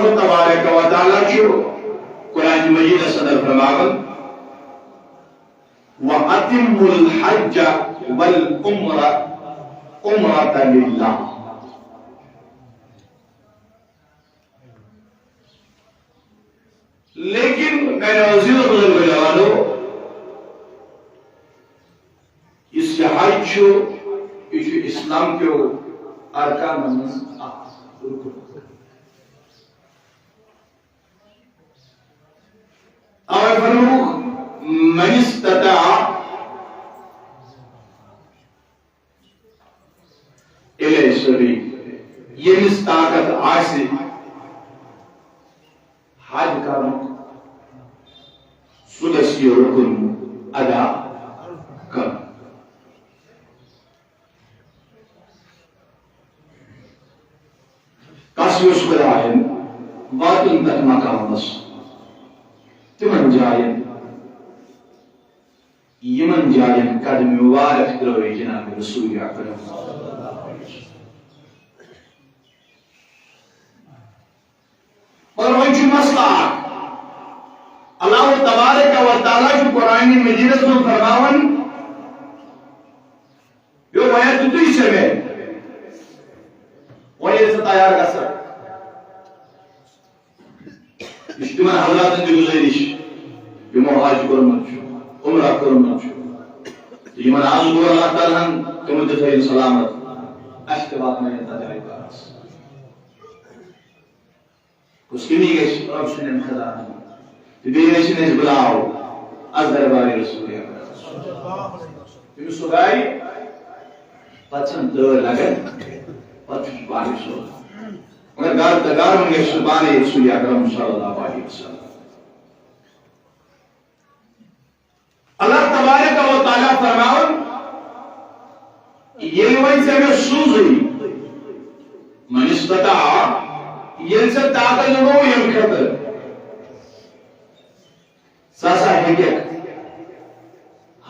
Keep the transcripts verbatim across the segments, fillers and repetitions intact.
تبارک و تعالیٰ چھُ قرآن مجیدس اندر فرماوان، وَأَتِمُّوا الْحَجَّ وَالْعُمْرَةَ، عُمْرَةَ لِلَّهِ۔ لیکن میانیو عزیزو بزرگو جوانو، یُس یہِ حج چھُ، یہِ چھُ اسلام کیو ارکانو منٛز اکھ رُکُن۔ اوے فرمووُکھ، من استطاع الیہ سبیل، ییٚمِس طاقت آسہِ حج کرنُک، سُہ گژھِ یہِ رُکُن ادا کرُن۔ کس یُس خدایَن واتُن تتھ مقامس، تِمن جاین، یِمن جاین قدم مبارک ترٲوۍ جناب رسول اکرم۔ مگر وۄنۍ چھُ مسئلہ اکھ۔ اللہ تبارک و تعالیٰ چھُ قرآن مجیدس منٛز فرماوان، یو وۄنۍ آسہِ تیُتُے چھےٚ مےٚ۔ وۄنۍ ییٚلہِ ژٕ تیار گژھکھ، یہِ چھُ تِمن حضراتن تہِ گُزٲرِش، یِمو حج کوٚرمُت چھُ، عمرہ کوٚرمُت چھُ۔ تہٕ یِمن آز گوٚو اللہ تعالیٰ ہن، تِمن تہِ تھٲیِن سلامت۔ اَسہِ تہِ واتنٲیِن تَتھ جایہِ پانس۔ کُس کٔمی گژھِ رۄب سٕنٛدٮ۪ن خزانن؟ تہٕ بیٚیہِ ٲسِن أسۍ بُلاو از دربارِ رسول اکرم۔ تٔمِس سُہ گاڑِ، پتہٕ چھَنہٕ تٲر لگان، پتہٕ چھُ سُہ پانَے سوزان۔ مگر گرٕ تہٕ گرٕ وۄنۍ گژھِ سُہ پانَے رسول اکرم صلی اللہ علیہ وسلم۔ اللہ تبارک و تعالیٰ فرماوان، ییٚلہِ وۄنۍ ژےٚ مےٚ سوٗزُے، من استطاع، ییٚلہِ ژےٚ طاقت یِمو ییٚمہِ خٲطرٕ، سُہ ہسا ہیٚکہِ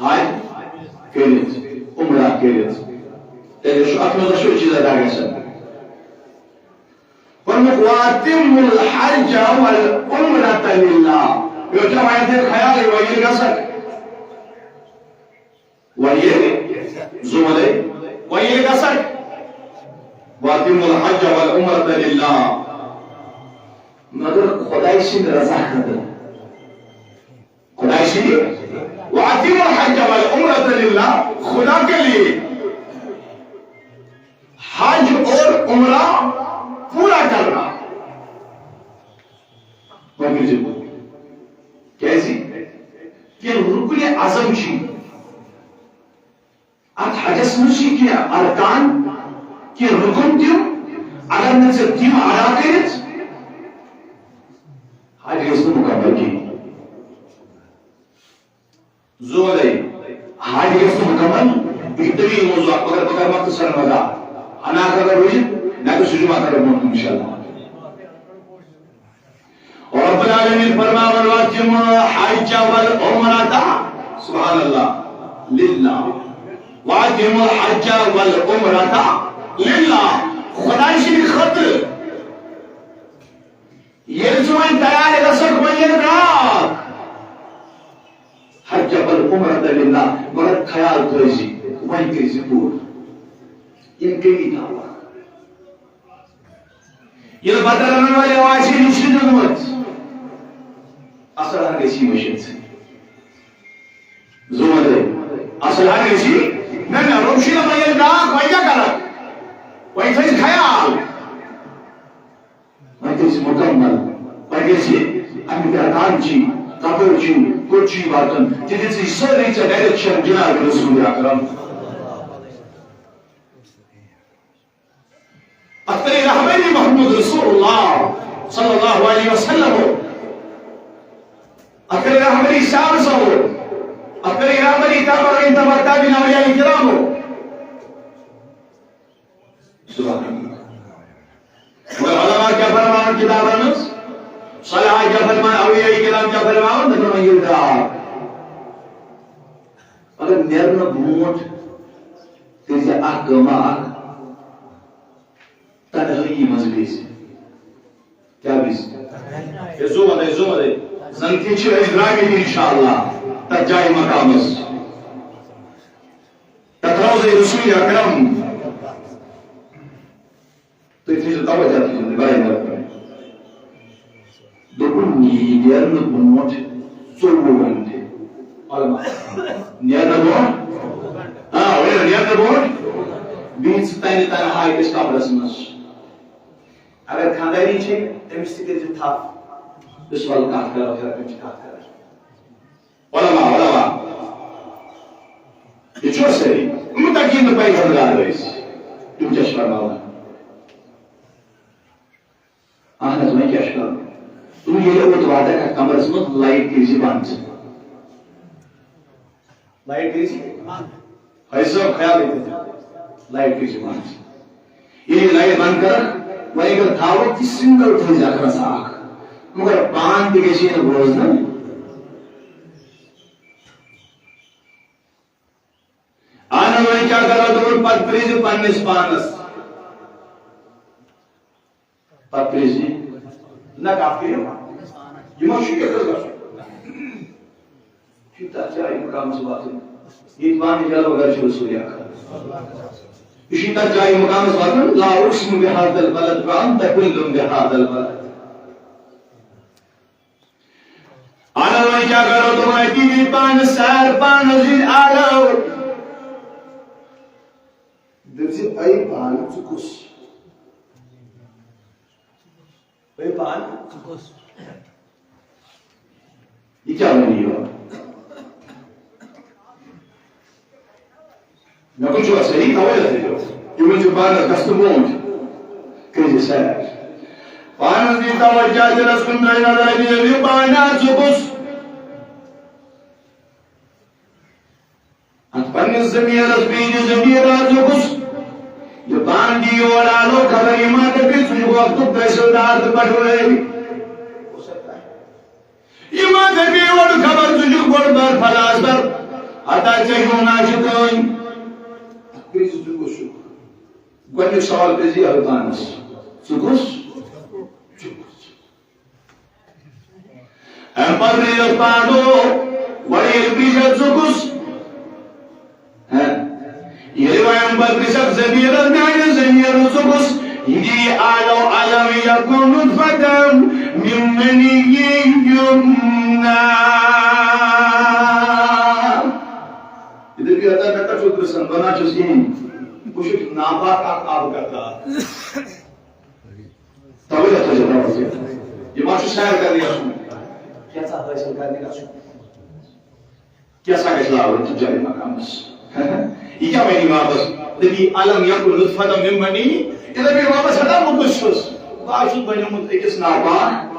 حج کٔرِتھ، عمرہ کٔرِتھ۔ تیٚلہِ چھُ اَتھ منٛز اَسہِ چیٖز ادا گژھان۔ فرمووُکھ، وَأَتِمُّوا الْحَجَّ وَالْعُمْرَةَ لِلَّهِ۔ یوٚت چھا وۄنۍ تہِ خیالٕے، وۄنۍ ییٚلہِ گژھکھ؟ وۄنۍ ییٚلہِ؟ زُمرَے، وۄنۍ ییٚلہِ گژھکھ؟ وَأَتِمُّوا الْحَجَّ وَالْعُمْرَةَ لِلَّهِ۔ مگر خۄداے سٕنٛدِ رضا خٲطرٕ۔ خدا اسی لیے، وَأَتِمُّوا الْحَجَّ وَالْعُمْرَةَ لِلَّهِ، خدا کے لیے حج اور عمرہ پورا کرنا۔ وۄنۍ کٔرۍزیو۔ کیازِ؟ کینٛہہ رُکنِ اعظم چھِ۔ اتھ حجس منٛز چھِ کینٛہہ ارکان، کینٛہہ رُکُن تِم، اگر نہٕ ژےٚ تِم ادا کٔرِتھ، حج گژھِ نہٕ مُکمل کینٛہہ۔ زوٗ وَلَے، حج گژھِ نہٕ مُکمل، یہِ چھُ طویل موضوع اکھ، مگر بہٕ کرٕ مختصر مزاق۔ ہنا اگر روٗزِتھ، مےٚ گوٚژھ جمعہ کرو برونٛٹھ کُن انشاءاللہ۔ رب العالمین فرماوان، وَأَتِمُّوا الْحَجَّ وَالْعُمْرَةَ، سبحان اللہ، لِلَّهِ۔ وَأَتِمُّوا الْحَجَّ وَالْعُمْرَةَ لِلَّهِ۔ خداے سٕنٛدِ خٲطرٕ۔ ییٚلہِ ژٕ وۄنۍ تیار گژھکھ، وۄنۍ ییٚلہِ راتھ حج وَالْعُمْرَةَ لِلَّهِ، مگر خیال تھٲوزِ، وۄنۍ کٔرزِ پوٗرٕ۔ یِم کٔمی تھاوان۔ ییٚلہِ بتہٕ رَنَن وٲلۍ آسہِ نِش دیُتمُت، اَصٕل ہن گژھِ یہِ مٔشِتھ۔ زوٗ وَلَے، اَصٕل ہن گژھِ یہِ۔ نہ، نہ، رۄب چھُ دَپان، ییٚلہِ ڈاکھ وۄنۍ کیٛاہ کَرَکھ؟ وۄنۍ تھٲیزِ خیال۔ وۄنۍ گژھِ مُکمل۔ وۄنۍ گژھِ اَمیُک ارکان چھِ، کَپٲرۍ چھِ، کوٚت چھِ یہِ واتُن۔ تہِ دِژ یہِ سٲرٕے ژےٚ ڈایریکشن جناب رسول اکرم۔ اتھ کرے رہبری محمد رسول اللہ صلی اللہ علیہ وسلم۔ اتھ کرے رہبری صحابہ صاحب۔ اتھ کرے رہبری تابعین تبع تابعین اولیاء کرام۔ سبحان اللہ۔ مگر علماء کیا فرماوان کتابن منٛز؟ صالحہ کیا فرماوان؟ اولیاء کرام کیا فرماوان؟ دپان ییٚلہِ راتھ مگر نیرنہٕ برونٛٹھ کٔرۍ زِ اکھ کٲمہ اکھ، تنہٲیی منٛز گٔژھۍ۔ کیٛاہ ہے، زُو وَنَے، زُو وَنَے۔ زَن تہِ چھِ أسۍ درٛامٕتۍ اِنشاءاللہ تَتھ جایہِ مقامَس۔ تَتھ روضَے رسول اکرم۔ تُہۍ تھٲیزیو توجہ تُہۍ یِمَن بَرابَر۔ دوٚپُن، یہِ نیرنہٕ برونٛٹھ ژوٚوُہ گھنٹہٕ۔ علما۔ نیرنہٕ برونٛٹھ؟ آ، ؤنِو، نیرنہٕ برونٛٹھ۔ بِہِتھ ژٕ تَنہِ تَنہا أکِس کمرَس منٛز۔ اگر خانٛداری چھے، تٔمِس تہِ کٔرۍ زِ تھپھ۔ بِسمِللہ کَتھ کَرو، ہیٚرٕ کَنہِ چھِ کَتھ کَرٕنۍ۔ علما، علما۔ یہِ چھُ سٲری۔ مُتقیٖن تہٕ پرہیزگار ٲسۍ۔ تِم کیٛاہ چھِ فرماوان؟ اہن حظ، وۄنۍ کیٛاہ چھُ کَرُن؟ تُہۍ ییٚلہِ اوٚت واتکھ اَتھ کمرَس منٛز، لایٹ کٔرۍ زِ بنٛد۔ لایٹ کٔرۍ زِ بنٛد۔ فٲیض صٲب، خیال تھٲیِو، لایٹ کٔرۍ زِ بنٛد۔ ییٚلہِ لایٹ بنٛد کَرَکھ، وۄنۍ اگر تھاوَکھ تہِ سِنگل تھٲیزِ اَکھ رَژھا اَکھ۔ مگر پان تہِ گژھِ نہٕ بوزنہٕ۔ اہن حظ، وۄنۍ کیٛاہ کَرو؟ دوٚپُن، پَتہٕ پرٛیزِ پنٛنِس پانَس۔ پتہٕ پرٛیزِ۔ نہ، کتھ کٔرِو۔ یہِ ما چھُ ییٚتہِ گژھُن؟ یہِ چھُ تتھ جایہِ مقامس واتُن۔ ییٚتہِ پانہٕ جلوٕ گر چھُ رسول اکرم۔ یہِ چھُ تتھ جایہِ مقامس واتُن، لا اقسم بهذا البلد وانت حل بهذا البلد۔ اَدٕ وۄنۍ کیٛاہ کَرو تِم اَتی دِتۍ پانَس سیر، پانَس دِتۍ آلو۔ دوٚپزِ، اے پانہٕ ژٕ کُس؟ اے پانہٕ ژٕ کُس؟ یہِ کیٛاہ وَنہِ یورٕ؟ مےٚ کُن چھُوا صحیح توجہ تھٲیِو؟ یِمَن چھُ پانَس دَستہٕ موج۔ کٔرِو سیر۔ پانَس دِیِو توجہ، دِلَس کُن ترٛٲیِو نظر، دِیِو یہِ پانہٕ ژٕ کُس؟ اَتھ پنٛنِس ضمیٖرَس، بیٚیہِ دِ ضمیٖرَس ژٕ کُس؟ یہِ پانہٕ دِیِو اورٕ آلو خبر، یہِ ما دَپہِ ژٕ چھُکھ وقتُک تحصیلدار تہٕ پٹھوٲرۍ۔ یہِ ما دَپہِ اورٕ خبر، ژٕ چھُکھ بوٚڑ بار فلاسفر، ہتا ژےٚ ہیوٗ نا چھُ کٕہٕنۍ۔ اَتھ پرٛژھ زِ ژٕ کُس چھُکھ؟ گۄڈٕنیُک سوال پرٛژھ زِ یِہوٚے پانَس، ژٕ کُس چھُکھ؟ اَمہِ پَتہٕ پرٛژھ زِ پانو، وۄنۍ ییٚلہِ پرٛژھ زِ ژٕ کُس؟ ہہ؟ ییٚلہِ وۄنۍ اَمہِ پَتہٕ پرٛژھکھ ضمیٖرَس، میٛانہِ ضمیٖرٕ ژٕ کُس؟ یہِ دِیہِ آلو، ألم یکن نطفة من منی یمنی۔ یہِ دٔپِو، ہتا مےٚ کَتہِ چھُو پرٛژھان؟ بہٕ نہ چھُس کِہیٖنۍ۔ بہٕ چھُس ناپاک اَکھ آبہٕ قطرٕ۔ توجہ تھٲیِو، توجہ۔ یہِ ما چھُ سیر کرنہِ گژھُن؟ کیٛاہ ژےٚ حٲصِل کرنہِ گژھُن؟ کیٛاہ سا گژھِ لاگُن تہٕ جایہِ مقامس؟ یہِ کیٛاہ وَنہِ واپس؟ دَپہِ، ألم یکن نطفة من منی۔ یہِ دَپہِ واپس، ہتا بہٕ کُس چھُس؟ بہٕ ہا چھُس بنیومُت أکِس ناپاک۔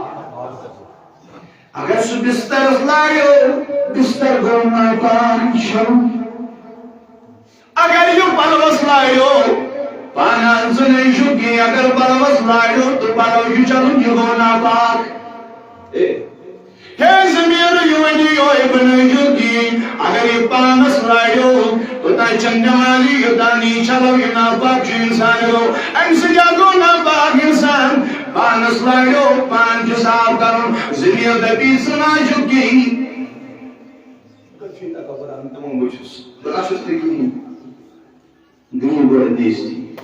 اگر سُہ بسترس لاریو، بستر گوٚو ناپاک چھلُن۔ اگر یہِ پلوس لاریو، پانہٕ اَن ژٕ نہٕ یہِ چھُ کینٛہہ، اگر پلوس لاریو تہٕ پلو چھُ چھلُن، یہِ گوٚو ناپاک۔ اے، ہے ضمیٖر، یہِ ؤنِو یِہوٚے بہٕ نہٕ چھُ کِہیٖنۍ۔ اگر یہِ پانس لاریو، توٚتام چھَنہٕ نٮ۪مازٕے، یوٚتام نہٕ یہِ چھلو یہِ ناپاک چھُ اِنسان گوٚو۔ اَمہِ سۭتۍ کیٛاہ گوٚو ناپاک اِنسان؟ پانس لاریو، پان چھُ صاف کرُن۔ ضمیٖر دَپہِ، ژٕ نہ چھُکھ کِہیٖنۍ۔ بہٕ چھُس تکبر، بہٕ چھُس نہٕ کِہیٖنۍ۔ گٔیہِ گۄڈٕ نیستی۔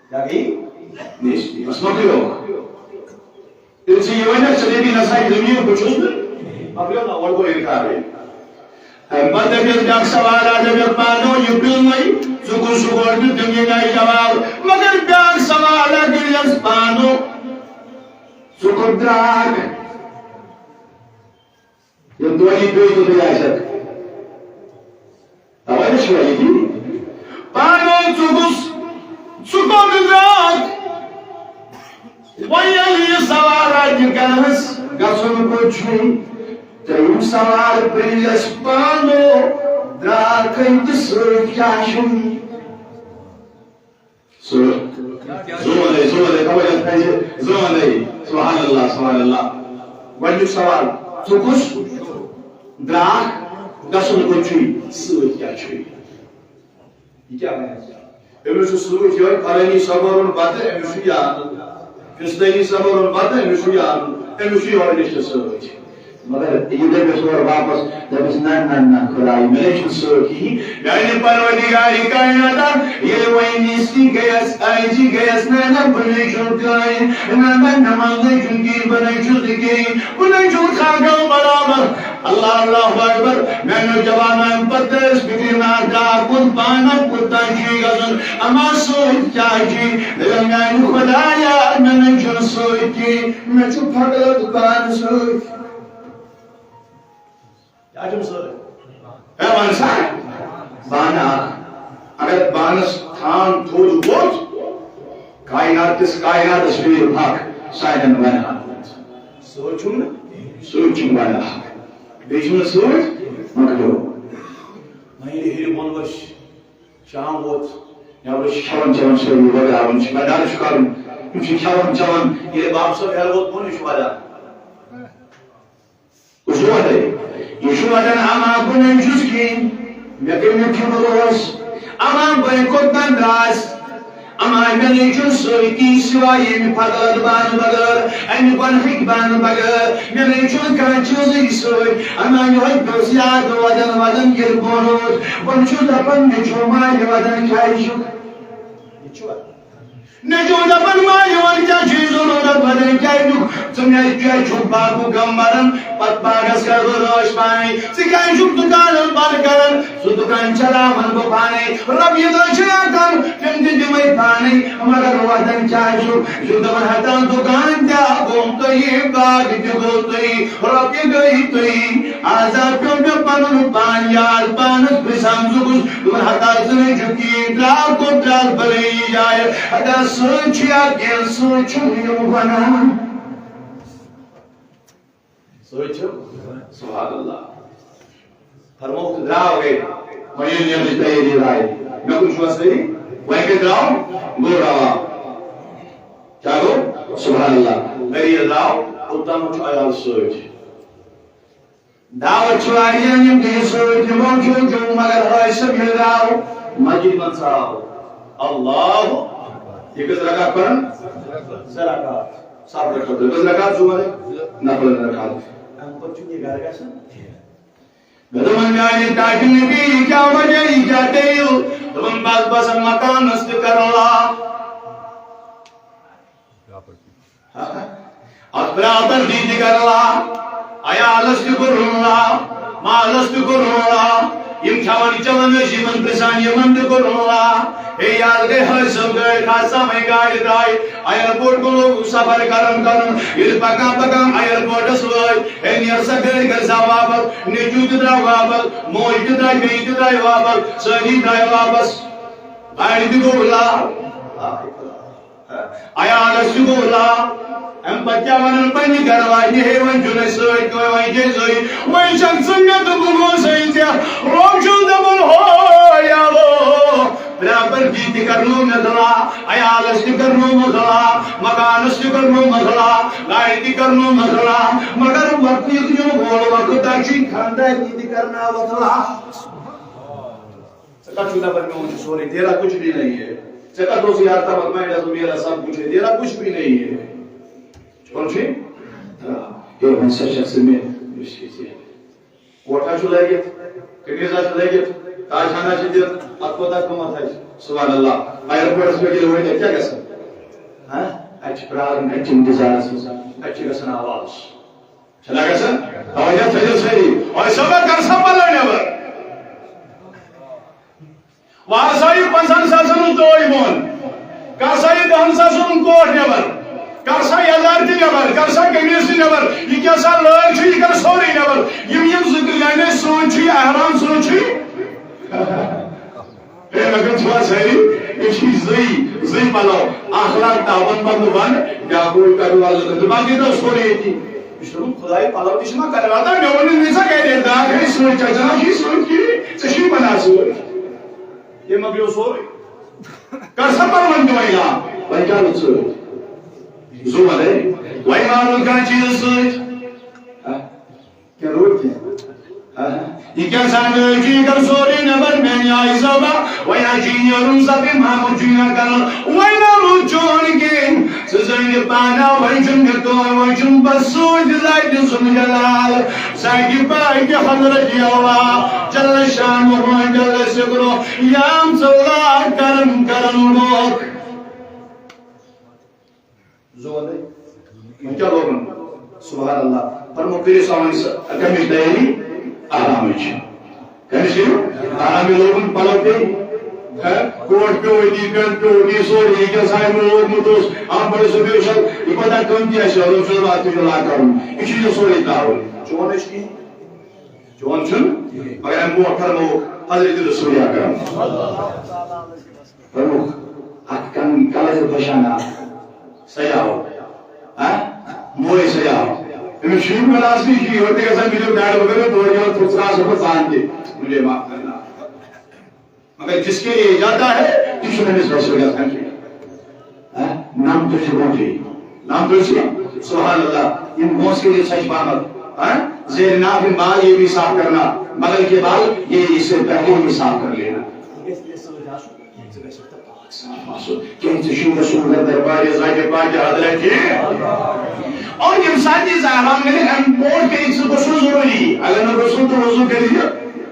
کیٛاہ گٔیہِ؟ نیستی۔ بس مۄکلیو۔ تیٚلہِ چھِ یہِ وَنان، ژٕ دٔپی نسا یہِ دُنیا بہٕ چھُس نہٕ۔ مۄکلیو نا، اورٕ گوٚو اِنکارٕے۔ اَمہِ پتہٕ دٔپِتھ بیٛاکھ سوال، اَتھ دٔپِتھ پانو، یہِ پیوٚو وۄنۍ، ژٕ کُس چھُکھ گۄڈٕ دیُت تٔمۍ یہِ گرِ جواب۔ مگر بیٛاکھ سوال اَتھ دٔپِتھ پانو، ژٕ کوٚت درٛاکھ؟ ییٚلہِ تۄہہِ یہِ پیٚیہِ تہٕ بیٚیہِ آسٮ۪کھ۔ توے چھُ یہِ کہِ پانو ژٕ کُس، ژٕ کوٚت درٛاکھ؟ وۄنۍ ییٚلہِ یہِ سوال رَٹہِ کانٛہہ، گژھُن کوٚت چھُے؟ ترٛیٚیِم سوال پرٛژھٮ۪س پانو، درٛاکھٕے تہٕ سۭتۍ کیٛاہ چھُے؟ سُہ زُوَندَے، زُوَندَے، توجہ تھٲیزِ، زُوَندَے۔ سبحان اللہ، سبحان اللہ۔ گۄڈٕنیُک سوال، ژٕ کُس؟ درٛاکھ، گژھُن کوٚت چھُے؟ سۭتۍ کیٛاہ چھُے؟ یہِ کیٛاہ وَنہِ؟ أمِس چھُ سۭتۍ یِہوٚے فلٲنی صٲب کوٚرُن بَتہٕ، أمِس چھُ یاد۔ بِسلٲتی صٲب ووٚن پتہٕ، أمِس چھُ یہِ اَنُن، أمِس چھُ یورٕ رِشتہٕ سۭتۍ۔ مگر یہِ دٔپِس اورٕ واپس، دٔپِس، "نہ، نہ، نہ، خۄداے، مےٚ نَے چھُنہٕ سۭتۍ کِہیٖنۍ۔ میٛانہِ پروردگارِ کائناتا، ییٚلہِ وۄنۍ نیٚصفی گٔیَس، أزی گٔیَس، نہ، نہ، بہٕ نَے چھُس کٕہٕنۍ، نہ، نہ، مےٚ منٛز نَے چھُنہٕ کِہیٖنۍ، بہٕ نَے چھُس نہٕ کِہیٖنۍ، بہٕ نَے چھُس خاکَو برابر۔" اللہ، اللہ اکبر۔ میانیو جوانو، امہِ پتہٕ ٲسۍ فکرِ ناکار کُن پانہٕ کوٚت تام چھُ یہِ گژھُن، اما سۭتۍ کیٛاہ چھُ؟ دَپان، میانہِ خۄدایا، مےٚ نَے چھُنہٕ سۭتۍ کِہیٖنۍ، مےٚ چھُ فقط پانہٕ سۭتۍ۔ کیٛاہ چھُم سۭتۍ؟ ہے، وَن سا، بانہٕ اکھ۔ اگر بانَس تھان تھوٚد ووٚتھ، کائنات کِس کائناتَس پیٚیہِ حق سانٮ۪ن وَنہٕ حق۔ سۭتۍ چھُم نہٕ؟ سۭتۍ چھُم وَنہٕ حق۔ بیٚیہِ چھُم نہٕ سۭتۍ مۄکلیو۔ وۄنۍ ییٚلہِ ہیٚرِ بۄن ؤسۍ، شام ووت، نٮ۪برٕ چھِ کھٮ۪وان چٮ۪وان سٲری، وغراوُن چھُ، بنڈارٕ چھُ کَرُن۔ یِم چھِ کھٮ۪وان چٮ۪وان، ییٚلہِ بابہٕ صٲب ہیٚرٕ ووت بۄن، یہِ چھُ وَدان۔ بہٕ چھُس وَدان۔ یہِ چھُ وَدان، اما بہٕ نَے چھُس کِہیٖنۍ۔ مےٚ کٔمۍ نیُک یہِ بروس؟ اما بہٕ کوٚت تام درٛاس؟ اما مےٚ نَے چھُنہٕ سۭتی سوائے ییٚمہِ فضلہٕ بانہٕ بغٲر، اَمہِ بۄنہٕ ہٕکۍ بانہٕ بغٲر۔ مےٚ نَے چھُنہٕ کانٛہہ چیٖزٕے سۭتۍ۔ اما یِہوٚے دوٚس یاد وَدان وَدان ییٚلہِ بۄن ووت، بہٕ چھُس دَپان، مےٚ چھُ مالہِ وَدان کیٛازِ چھُ؟ یہِ چھُوا؟ نیٚچوٗ دَپان، "ما یِوان کیٛاہ چھُے ضروٗرت، وَنے کیٛاہ نیُک؟ ژٕ مےٚ کیٛازِ چھُکھ باغُک غم بَران؟ پَتہٕ باغَس کَرٕ بہٕ رٲچھ پانَے۔ ژٕ کیٛازِ چھُکھ دُکانَن بَنٛد کَران؟ سُہ دُکان چَلاوَن بہٕ پانَے۔ رۄپیہِ دَہ چھِ آسان، تِم تہِ دِمَے پانَے۔ مگر وَدان کیٛاہ چھُکھ؟" یہِ چھُ دَپان، "ہَتا دُکان تہِ گوٚو تۄہی، باغ تہِ گوٚو تۄہی، رۄپیہِ گٔے تۄہی۔ آز آو پیوٚو مےٚ پَنُن پان یاد، پانَس بہٕ سَمجھُکھ۔" دوٚپُن، ہتا ژٕ نَے چھُکھ کِہیٖنۍ، درٛاو کوٚت درٛاس بَلٲیی جایہِ، ہتا سۭتۍ چھُ یا کینٛہہ سۭتۍ چھُنہٕ یِم وَنان۔ سۭتۍ چھُ؟ سبحان اللہ۔ فرمووُکھ، درٛاو گٔے، وۄنۍ ییٚلہِ نیرنٕچ تیٲری درٛایہِ، مےٚ کُن چھُوا سٲری؟ وۄنۍ کَتہِ درٛاو؟ گوٚو رَوا۔ کیٛاہ گوٚو؟ سبحان اللہ۔ گَرِ ییٚلہِ درٛاو، اوٚتام چھُ عیال سۭتۍ۔ دعوت چھِ واریاہَن یِم تہِ سۭتۍ یِمو چھُ کیوں مگر حٲج صٲب ییٚلہِ درٛاو مسجد منٛز ژاو۔ اللہ۔ یہِ کٔژ رکعت پَران؟ زٕ رکعت۔ سَتھ رکعت۔ کٔژ رکعت؟ زٕ۔ نفل رکعت۔ اَمہِ پَتہٕ چھُنہٕ یہِ گرٕ گژھان۔ مےٚ دوٚپُن، میٛانہِ ٹاٹھہِ نبی، یہِ کیٛاہ وجہ، یہِ کیٛاہ دٔلیٖل؟ دوٚپُن، بس بس مکانَس تہِ کَرو لا۔ اَتھ برابر دی تہِ کَرٕ لا، عیالَس تہِ کوٚرُن لا، مالَس تہِ کوٚرُن لا۔ یِم کھٮ۪وان چٮ۪وان ٲسۍ، یِمَن پرٛژھان، یِمَن تہِ کوٚرُن لا۔ ہے یار، گٔے حٲج صٲب گٲڑۍ کھژ سَمٕے گاڑِ درٛاے۔ ایئرپورٹ کُن لوگُکھ سفر کَرُن کَرُن۔ ییٚلہِ پَکان پَکان ایئرپورٹَس وٲتۍ، ہے نیر سا گٲڑۍ، کر سا واپس۔ نیٚچوٗ تہِ درٛاو واپس، موج تہِ درٛاے، بیٚنہِ تہِ درٛاے واپس، سٲری درٛاے واپس۔ گاڑِ تہِ گوٚو لا۔ عیالَس تہِ گوٚو لا۔ اَمہِ پَتہٕ کیٛاہ وَنَن پنٛنہِ گَرٕ واجنہِ، ہے وۄنۍ چھُنہٕ اَسہِ سۭتۍ کٕہٕنۍ، وۄنۍ چھِ أسۍ زٕے۔ وۄنۍ چھَکھ ژٕ مےٚ تہٕ بہٕ گوٚو سۭتۍ ژےٚ۔ رۄب چھُس دَپان، ہو یارو، برابر دی تہِ کَرنو مےٚ لا، عیالَس تہِ کَرنو مےٚ لا، مکانَس تہِ کَرنو مےٚ لا، گاڑِ تہِ کَرنو مےٚ لا، مگر وقت یُتھ یُن وول وقت، تۄہہِ چھُے خانٛدارنہِ تہِ کَرناوَتھ لا۔ ژےٚ کَتھ چھُکھ دَپان، میون چھُ سورُے، تیرا کچھ بھی نہیں ہے؟ ژےٚ کَتھ اوس یار تَمَکھ مایِنٛڈَس منٛز، میرا سب کچھ ہے، تیرا کچھ بھی نہیں ہے۔ چھُکھ ٹھیٖک؟ آ، ہے، وۄنۍ سا چھَکھ ژٕ مےٚ، یُس یہِ ژےٚ کوٹھا چھُ لٲگِتھ، قمیٖضا چھُ لٲگِتھ، تاج خانہ چھُ دِتھ، اَتھ کوٗتاہ قۭمَتھ آسہِ؟ سبحان اللہ۔ ایئرپورٹَس پٮ۪ٹھ ییٚلہِ وٲتۍ، اَتہِ کیٛاہ گژھان؟ ہاں؟ اَتہِ چھِ پرٛارُن، اَتہِ چھِ اِنتظارَس منٛز، اَتہِ چھِ گژھان آواز۔ چھُنہ گژھان؟ توجہ تھٲیِو سٲری۔ اور سبق کر سا پلو نیبر۔ وۄنۍ ہسا یہِ پنٛژاہن ساسن ہُنٛد توے بۄن۔ کر سا یہِ دہن ساسن ہُنٛد کوٹ نیبر۔ کر سا یزار تہِ نیبر۔ کر سا قمیٖض تہِ نیبر۔ یہِ کیٛاہ سا لٲگۍ چھُ، یہِ کر سورُے نیبر۔ یِم یِم زٕ ترٛےٚ یعنی سوٗنٛچ چھِ، یہِ احرام سوٗنٛچ چھِ۔ ہے، مےٚ کٔر چھُوا سٲری؟ أسۍ چھِ زٕے، زٕے پَلو۔ اَکھ لاگ تاوَن پَتہٕ وَن، بیٛاکھ گوٚو کَرٕ وَلہٕ تہٕ باقٕے تھاو سورُے ییٚتی۔ یہِ چھُ دوٚپمُت، خۄداے پَلو تہِ چھِ مےٚ کَران۔ اَدٕ مےٚ ووٚن نہٕ مےٚ ژےٚ گَرِ، داغ ہے سۭتۍ، ژےٚ چھَنہ چھُے سۭتۍ کِہیٖنۍ، ژےٚ چھُے بَنان سۭتۍ۔ یہِ مۄکلیو سورُے۔ کَر سا پَلوَن تہِ وۄنۍ لاگ۔ وۄنۍ کیٛاہ روٗد سۭتۍ؟ زُو وَلَے۔ وۄنۍ ما روٗد کانٛہہ چیٖز سۭتۍ؟ ہہ؟ کینٛہہ روٗد کینٛہہ؟ ہہ؟ یہِ کیٛاہ زانہٕ چھُ، یہِ کَر سورُے نٮ۪بر میٛانہِ آیہِ زٲبا؟ وۄنۍ حظ چھُ یہِ نیرُن سَتھ محمد چھُ یہِ کَران۔ وۄنۍ ما روٗد چون کینٛہہ؟ ژٕ زنگ پانا وجن گتو وجن بسوج ذات ذوالجلال، ذات پاک حضرت اللہ جل شانہ جل ذکرہ، یام صلاح کرم کرم لوگ۔ زونے۔ وۄنۍ کیٛاہ لوگُن؟ سبحان اللہ۔ فرمو کٔرِو سا وۄنۍ سا کَمِچ تیٲری؟ آرامٕچ۔ کٔرِو سا آرامٕے لوگُن پَلو پے۔ ہہ؟ کوٹ پیوٚو أتی، پٮ۪نٛٹ پیوٚو أتی، سورُے یہِ کیٛاہ سا یِمو لوگمُت اوس، اَمہِ پَتہٕ سُہ بیٚیہِ شال، یہِ پَتہ کٲم کیٛاہ چھِ، روٚف شال اَتھ تہِ چھُ لاگہٕ کَرُن۔ یہِ چھُ یہِ سورُے ترٛاوُن۔ چون چھُ کِہیٖنۍ؟ چون چھُنہٕ؟ مگر اَمہِ برونٛٹھ فرمووُکھ حضرت رسول اکرم فرمووُکھ، اَتھ کَن کَلَس بَشانہ سجاو۔ ہاں؟ موے سجاو۔ أمِس چھُنہٕ وَنان اَصلی چھُ یورٕ تہِ گژھان، مےٚ دیُت ڈاڈٕ، بہٕ کَرٕ تورٕ یورٕ، ژٕ ژٕ آس بہٕ زان تہِ۔ مجھے معاف کرنا۔ مگر جس کے لیے ارادہ ہے، تہِ چھُنہٕ أمِس وَسُن گژھان کینٛہہ۔ ہاں؟ نَم تُلسہِ برونٛٹھٕے۔ نَم تُلسہِ، سبحان اللہ۔ یِم برونٛہہ کَنہِ سَچ پَہمَتھ۔ ہاں؟ زیر ناف مال یہ بھی صاف کرنا، مگر کے بال یہ اس سے پہلے ہی صاف کر لینا۔ کیٛازِ ژٕ چھُکھ رسول دربارِ ذاتِ پاکِ حضرت۔ اور ییٚمہِ ساتہٕ یہِ زہرا مِلہِ، اَمہِ برونٛٹھ کَنہِ ژٕ غسل ضروٗری۔ اگر نہٕ غسل تہٕ وضو کٔرِتھ یہِ،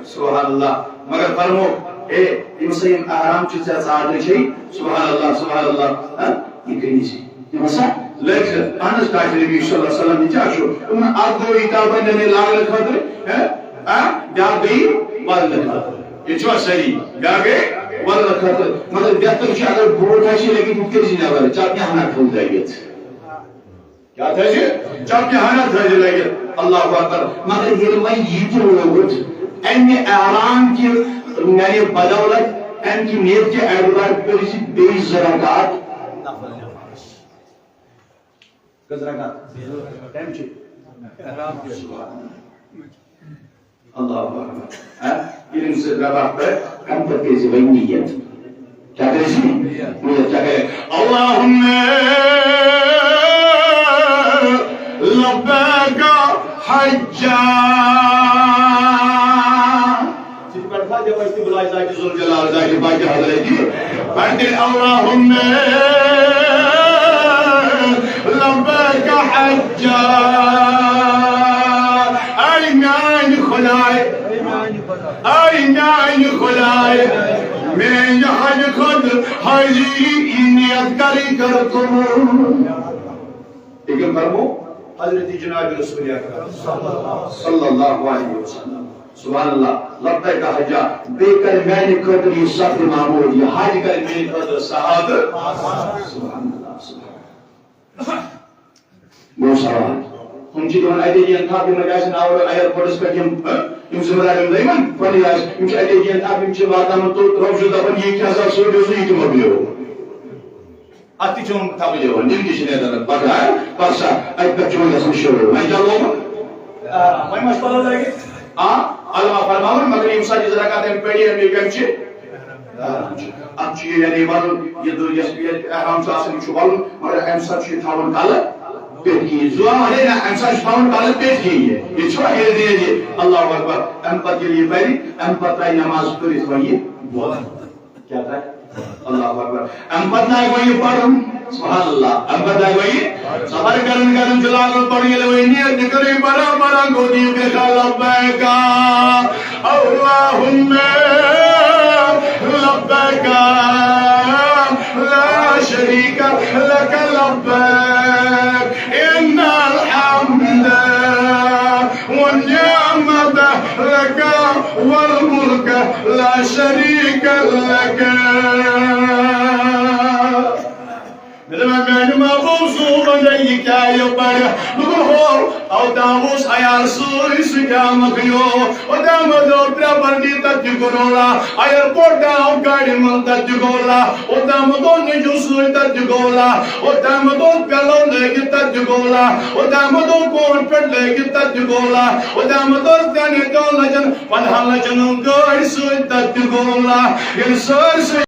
سبحان اللہ۔ مگر فرمو، اے، یِم سا یِم احرام چھِ ژےٚ ژادرِ چھے، سبحان اللہ، سبحان اللہ، ہاں؟ یہِ کٔرِو زِ۔ یِم ہسا لٔگۍ زِ، اہن حظ، ٹاٹھۍ نبی صلی اللہ علیہ وسلم، یہِ کیٛاہ چھُ؟ یِمن اکھ گوٚو یہِ تابن یعنی لاگنہٕ خٲطرٕ، ہاں؟ ہاں؟ بیٛاکھ گٔے یہِ ولنہٕ خٲطرٕ۔ یہِ چھُوا صحیح؟ بیٛاکھ گٔے ولنہٕ خٲطرٕ۔ مگر بہتر چھُ اگر بوٗٹھ آسہِ لٲگِتھ، یہِ کٔرۍ زِ نٮ۪بر، چپنہِ ہنا تھٲوِو لٲگِتھ۔ کیٛاہ تھٲوِو؟ چپنہِ ہنا تھٲوِو لٲگِتھ۔ اللہ اکبر۔ مگر ییٚلہِ وۄنۍ یہِ تہِ لوگُت، اَمہِ احرام کہِ، یعنی بدولت، اَمہِ کہِ نیت کہِ اعتبار کٔرِو زِ بیٚیہِ زٕ رکعت۔ کٔژ رکعت؟ کَمہِ چھِ؟ اللہ اکبر۔ ہاں؟ ییٚلہِ أمِس سۭتۍ رب اکھ پَرِ، اَمہِ پَتہٕ کٔرۍ زِ وۄنۍ نیت۔ کیٛاہ کٔرۍ زِ؟ نیت کیٛاہ کَرِ؟ اللہم لبیک حجا۔ ژٕ تہِ پَرکھا، دِوان تہِ بُلاے ذاتِ ذوالجلال، ذاتِ پاکِ حضرت۔ پَرتِل اللہم لبیک حجا۔ اے میانہِ خداے، اے میانہِ خداے، میانہِ حج خود حاضری نیت کری کر قبول۔ لیکن فرمو حضرت جناب رسول اکرم صلی اللہ علیہ وسلم۔ سبحان اللہ، لبیک حجا، بیٚیہِ کر میانہِ خٲطرٕ یہِ صف معمور، یہِ حج کر میانہِ خٲطرٕ صحابہٕ۔ سبحان اللہ، سبحان اللہ۔ گوٚو سوال۔ ہُم چھِ دِوان اَتے جِیَن تھپھ، یِمَن آسہِ ناوٕ ایئرپورٹَس پٮ۪ٹھ یِم، ہہ، یِم ذمہٕ دار یِم دٔیمَن پَنٕنۍ آسہِ، یِم چھِ اَتے جِیَن تھپھ، یِم چھِ واتان توٚت، رۄب چھُ دَپان، یہِ کیٛاہ سا سوٗزِو سُہ، یہِ تہِ مۄکلیو۔ اَتھ تہِ چھِ یِم تھپھ دِوان، یِم تہِ چھِ نیران پَتہٕ، ہہ، پَتہٕ سا اَتہِ پٮ۪ٹھ چھُ وۄنۍ گژھان شروٗع۔ وۄنۍ کیٛاہ لوگُن؟ آ، وۄنۍ ما چھُ پَلو لٲگِتھ؟ آ، علما فرماوان، مگر ییٚمہِ ساتہٕ یہِ زٕ رکعت أمۍ پٔرۍ، أمۍ کَمہِ چھِ؟ احرام چھُ۔ اَتھ چھُ یہِ یعنی وَلُن، یہِ دُ-، یۄس یہِ احرام چھُ آسان، یہِ چھُ وَلُن، مگر اَمہِ ساتہٕ چھُ یہِ تھاوُن کَلہٕ پیٚٹھۍ کِنۍ۔ زُوا وَنے نہ، اَمہِ ساتہٕ چھُ تھاوُن کَلہٕ پیٚٹھۍ کِنۍ یہِ۔ یہِ چھُوا ہیٚرِ دِنۍ یہِ؟ اللہ اکبر۔ اَمہِ پَتہٕ ییٚلہِ یہِ پَرِ، اَمہِ پَتہٕ ترٛایہِ نٮ۪ماز پٔرِتھ وۄنۍ یہِ بۄن۔ کیٛاہ ترٛایہِ؟ اللہ اکبر۔ اَمہِ پَتہٕ ترٛایہِ وۄنۍ یہِ پَرُن۔ سبحان اللہ۔ اَمہِ پَتہٕ ترٛایہِ وۄنۍ یہِ صبر کران کران چھُ لاگُن پَرُن۔ ییٚلہِ وۄنۍ نیت تہِ کٔرٕے برابر، گوٚو دِیِو کیٛاہ سا لبیک اللہم لبیک لا شریک لک لبیک ان الحمد والنعمة لك والملك لا شريك لك۔ مےٚ دوٚپ، میٛانہِ محبوب صٲب، وۄنۍ یہِ کیٛاہ یہِ پَرِ؟ دوٚپُن، ہو، اوٚتام اوس عیال سورُے، سُہ کیٛاہ مۄکلیو؟ اوٚتام دوٚپ، ترٛےٚ بَندی تَتہِ تہِ گوٚو رولا، اَیَرپورٹ آو گاڑِ منٛز تَتہِ تہِ گوٚو رولا، اوٚتام دوٚپ، نیٚچوٗ سۭتۍ تَتہِ تہِ گوٚو رولا، اوٚتام دوٚپ، پٮ۪لو لٲگِتھ تَتہِ تہِ گوٚو رولا، اوٚتام دوٚپ، کوٹ پٮ۪ٹھ لٲگِتھ تَتہِ تہِ گوٚو رولا، اوٚتام دوٚپ، ترٛٮ۪ن دۄن لَچھَن، پنٛدہَن لَچھَن ہُنٛد گٲڑۍ سۭتۍ تَتہِ تہِ گوٚو رولا۔ ییٚلہِ سٲرسٕے